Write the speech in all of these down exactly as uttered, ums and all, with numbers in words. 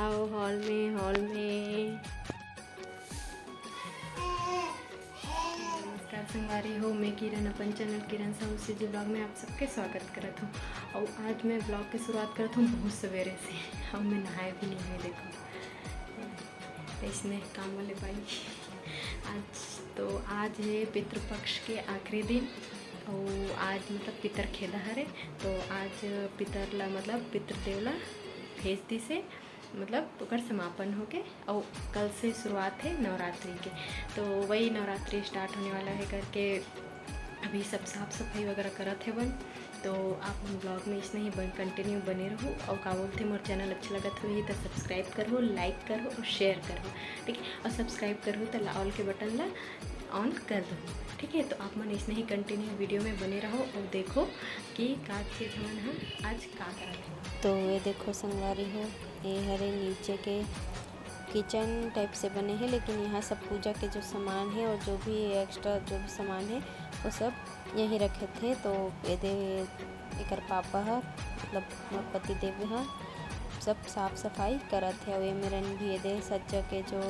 आओ हॉल में, हॉल में। नमस्कार संगवारी हो, मैं किरण, अपन चैनल किरण साहू सीजी ब्लॉग में आप सबके स्वागत करत हूँ। और आज मैं ब्लॉग के शुरुआत करत हूँ बहुत सवेरे से। अब मैं नहाए भी नहीं हुई, देखो, इसने काम वाले बाई। आज तो आज है पितृपक्ष के आखिरी दिन, और आज मतलब पितर खेदा हरे, तो आज पितर ला मतलब पितृदेव ला भेज दिसे, मतलब ओकर समापन होके, और कल से शुरुआत है नवरात्रि के, तो वही नवरात्रि स्टार्ट होने वाला है करके अभी सब साफ सफाई वगैरह करत हेवन। तो आप मन ब्लॉग में इसने ही बन, कंटिन्यू बने रहू, और का बोलते मोर चैनल अच्छा लगत होही तो सब्सक्राइब करहू, लाइक करहू और शेयर करहू, ठीक है? और सब्सक्राइब करहू तो ला ऑल के बटन ला ऑन कर दहू, ठीक है? तो आप मन इसने ही कंटिन्यू वीडियो में बने रहो और देखो कि का चीज हमन ह आज का करत हन। तो ये देखो संगवारी हो, ये हरे नीचे के किचन टाइप से बने हे, लेकिन यहाँ सब पूजा के जो सामान है और जो भी एक्स्ट्रा जो भी सामान है वो सब यहीं रखे थे। तो ये दे एकर पापा ह, मतलब मोर पति देव ह सब साफ सफाई करत हे। अउ ये मेरन भी ये दे सज्जा के जो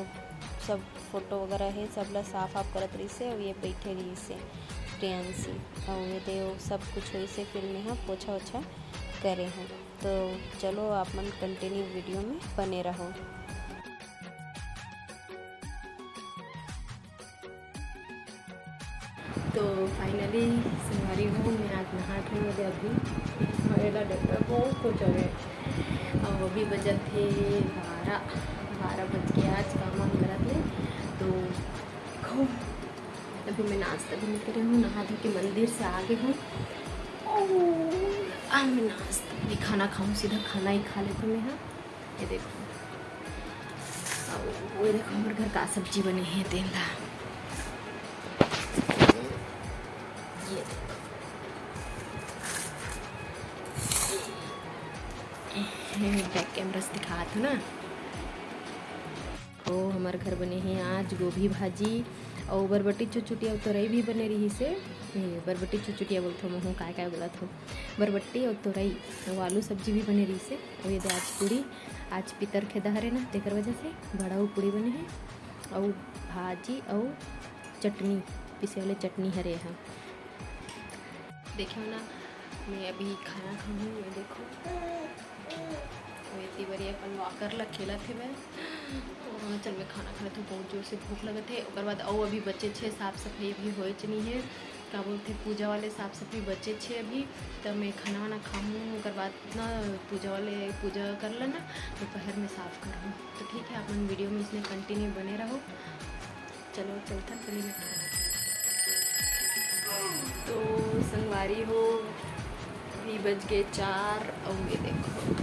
सब फोटो वगैरह है सब ला साफ आप करत रहिसे। अउ ये बैठे रहिसे प्रियांशी, अउ ये दे वो सब कुछ होइसे, फिर मैं ह पोछा ओछा करे हूँ। तो चलो आप मन कंटिन्यू वीडियो में बने रहो। तो फाइनली संगवारी हो, मैं आज नहा के मुझे अभी मेरा डॉक्टर बहुत कुछ हो गया। अब अभी बजत थे बारह, बारह बज के आज काम वाम करत ले। तो देखो, अभी मैं नाश्ता भी नहीं करे हूँ, नहा धो के मंदिर से आ गई हूँ। और अब मैं नाश्ता नहीं, खाना खाऊँ, सीधा खाना ही खा लेती हूँ मैं। हाँ, ये देखो, अउ वो देखो हमर घर का सब्जी बने हे, तेंदा। ये देखो, बैक कैमरा से दिखात हूँ ना। ओ, हमर घर बने हे आज गोभी भाजी अउ बरबट्टी चुचुटिया अउ तोरई भी बने रहिसे। ए, बरबट्टी चुचुटिया बोलथो, महू काय काय बोलत हो, बरबट्टी अउ तोरई अउ आलू सब्जी भी बने रहिसे। अउ ये दे आज पूड़ी, आज पितर खेदा हरे ना, तेकर वजह से बड़ा अउ पूड़ी बने हे अउ भाजी अउ चटनी, पिसे वाले चटनी हरे ह। देखे हो ना, मैं अभी खाना खाऊँ, ये देखो। अउ एती बरी अपन वॉकर ला खेलत हे मैं। अ, चल मैं खाना खात हूँ, बहुत जोर से भूख लगत हे। ओकर बाद अउ अभी बचे छे, साफ सफाई अभी होएच नहीं है, का बोलते पूजा वाले साफ सफाई बचे छे अभी, तब मैं खाना वाना खाऊँ, ओकर बाद ना पूजा वाले पूजा कर लेना, दोपहर में साफ कर लूँ। तो ठीक है, अपन वीडियो में इसमें कंटिन्यू बने रहो। चलो चलथन पहले मैं खाना खाऊँ। तो संगवारी हो, अभी बज गए चार। अउ ये देखो,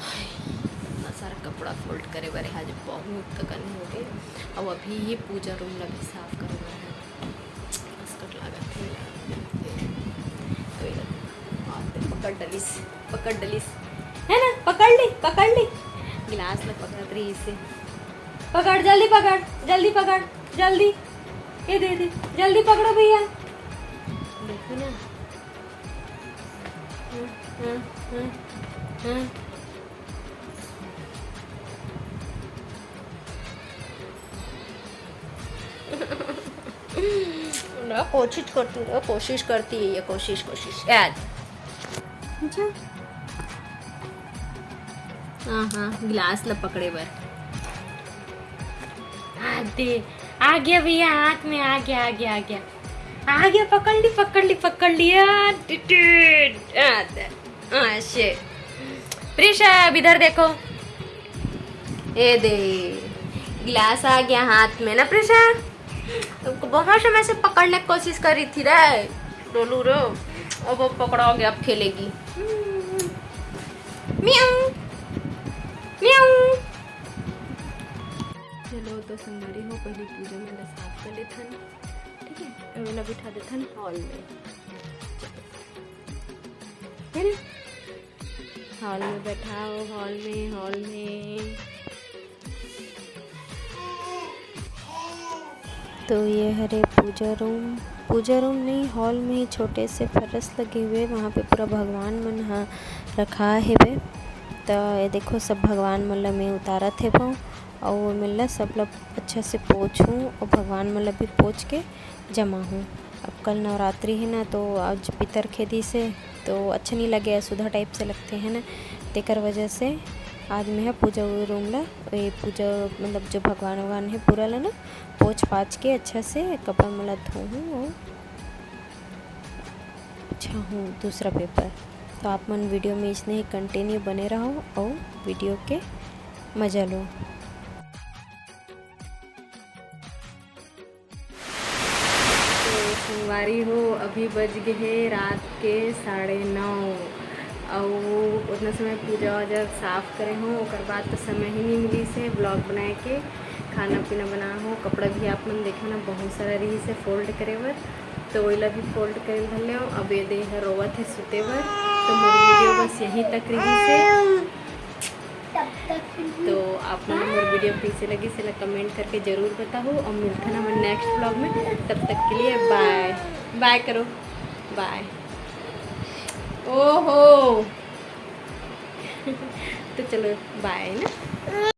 हाय, इतना सारा कपड़ा फोल्ड करे बर आज बहुत थकन हो गए। अब अभी ये पूजा रूम ला भी साफ करे बर है। असकट लागत है। अउ ये देखो, हाथ में पकड़ डलिस, पकड़ डलिस, है ना? पकड़ ली, पकड़ ली। गिलास ला पकड़त रही इसे। पकड़, जल्दी पकड़, जल्दी पकड़, जल्दी। ये दे दे, जल्दी पकड़ो भैया। देखो ना। हाँ, हाँ, हाँ, हाँ। ना, कोशिश करती है, कोशिश करती है ये, कोशिश, कोशिश। याद। अच्छा। हाँ, हाँ, गिलास ला पकड़े बर। आ दे, आ गया भैया, हाथ में आ गया, आ गया, आ गया। आ गया, पकड़ ली, पकड़ ली, पकड़ लिया। टिटिट। आ दे। आ, शे। प्रिशा, अब इधर देखो। ये दे, गिलास आ गया हाथ में ना प्रिशा। तुमको बहुत समय से पकड़ने की कोशिश कर रही थी रे, डोलू रो। अब वो पकड़ा गया, अब खेलेगी। म्याऊ, म्याऊ। चलो तो संगवारी हो, पहले पूजा मन ला साफ कर लेथन, ठीक है? अब एला बिठा देथन हॉल में, है ना? हॉल में बैठाओ, हॉल में, हॉल में। तो ये हरे पूजा रूम, पूजा रूम नहीं, हॉल में ही छोटे से फरश लगे हुए, वहाँ पे पूरा भगवान मन ह रखा हेवे। त ये देखो, सब भगवान मन ल मैं उतारत हेवं, अउ एमन ल सब ल अच्छा से पोछहूँ, अउ भगवान मन ल भी पोछ के जमाहूँ। अब कल नवरात्रि हे ना, तो आज पितर खेदिस हे, तो अच्छा नहीं लगे, असुधा type से लगथे, है ना। तेकर वजह से आज मैं ह पूजा रूम ल, ये पूजा, मतलब, जो भगवान वगवान हे, पूरा ल ना पोछ पाछ के अच्छा से कपड़ा मन ल धोहूँ अउ बिछाहूँ दूसरा paper। तो आप मन video में इसने ही continue बने रहो अउ video के मजा लो। तो संगवारी हो, अभी बज गए हे रात के साढ़े नौ, अउ उतना समय पूजा वूजा साफ करे हो, ओकर बाद तो समय ही नहीं मिलिस हे vlog बनाए के। खाना पीना बना हो, कपड़ा भी आप मन देखा ना, बहुत सारा रहिस हे fold करे बर, तो ओला भी fold करे धर ले। अब ये दे ह रोवत हे सुते बर, तो मोर video बस यहीं तक रहिस हे। तो आप मन मोर video कइसे लगिस, एला comment करके जरूर बताहू, अउ मिलथन हमन next vlog में। तब तक के लिए bye, bye करो, bye। ओहो तो चलो, bye ना।